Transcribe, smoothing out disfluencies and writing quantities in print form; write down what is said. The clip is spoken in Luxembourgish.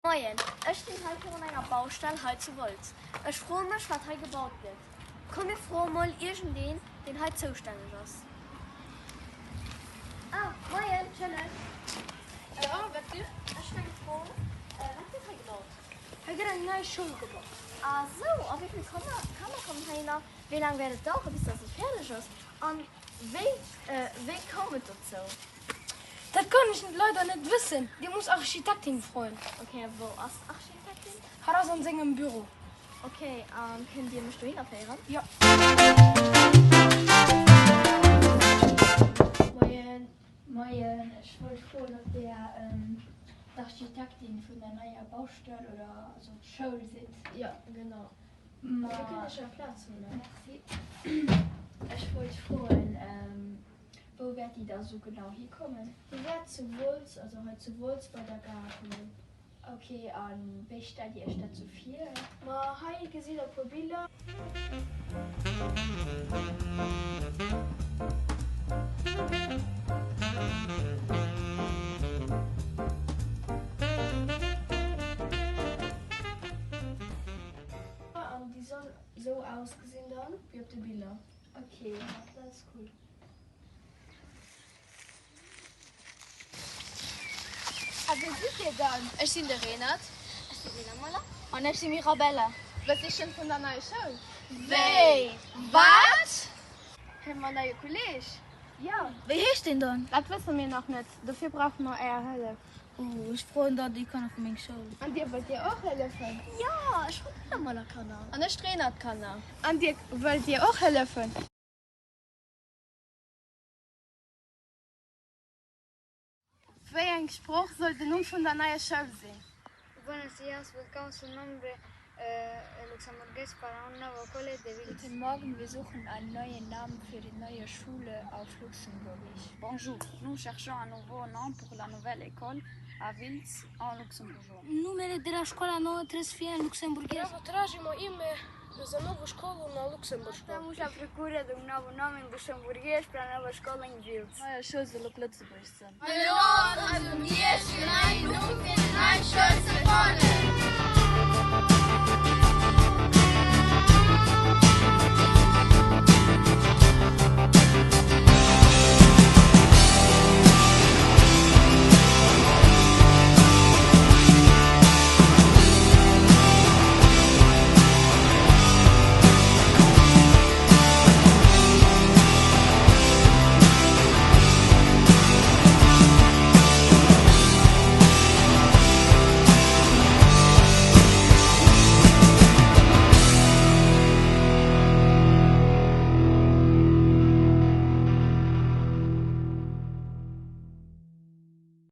Moien, ech stinn hei virun enger Baustell hei zu Wolz. Ech froe mech wat hei gebaut gëtt. Komm mir froe mol iergendeen deen hei zoustänneg ass. Ah, moien, Entschëllegt. Jo, wat gëtt? Ech hunn eng Fro, wat gëtt hei gebaut? Hei gëtt eng nei Schoul gebaut. Ah sou, a wéi vill Kanner Kanner kommen heihinner? Wéi laang wäert et dauere bis dass et fäerdeg ass? An wéi wéi koum et dozou? Dat kann ech leider net wëssen, Dir musst Architektin froen. Ok, a wou ass d'Architektin? Hatt ass an sengem Büro. Ok, a kënnt Dir mech dohinner féieren? Jo. Moien. Moien, ech wollt froen ob Dir d'Architektin vun der neier Baustell oder also d'Schoul sidd? Jo, genau. Ma. Dir kënnt Iech hei Plaz huelen. Merci. Ech wollt froen. Wou wäert déi da sou genau hikommen? Déi wäert zu Wolz, also hei zu Wolz bei der Gare kommen. Ok, a wéi stellt Dir Iech dat sou vir? Ma hei gesitt der e puer Biller. An déi soll sou ausgesinn dann, wéi op de Biller. Ok, dat ass cool. A wie sidd dir dann? Ech sinn de Renert. Ech sinn d'Lena Muller. An ech si Mirabella. Wësst dir schonn vun der neier Schoul? Wéi? Wat? Kréie mer en neie Kolleeg? Jo. Wéi heescht deen dann? Dat wësse mir nach net. Dofir brauche mer är Hëllef. Oh, ech froen dann déi Kanner vu meng Schoul. An dir, wëllt dir och hëllefen? Jo, ech froen d'Lena Muller Kanner. An ech d'Renert Kanner. An dir, wëllt dir och hëllefen? Wéi eng Sproch soll den Numm vun der neier Schoul sinn? Buenos días, buscamos un nombre luxemburgués para un nuevo cole de Wiltz. Guten Morgen, wir suchen einen neuen Namen für die neue Schule auf Luxemburgisch. Bonjour, nous cherchons un nouveau nom pour la nouvelle école à Wiltz en luxembourgeois. Numele de la școala nouă trebuie să fie în luxemburgheză. Tražimo ime za novu školu na luksemburškom. Estamos à procura de um novo nome em luxemburguês para a nova escola em Wiltz. Neue Schoul soll op Lëtzebuergesch sinn. Elo ass et un Iech fir en neien Numm fir déi nei Schoul ze fannen.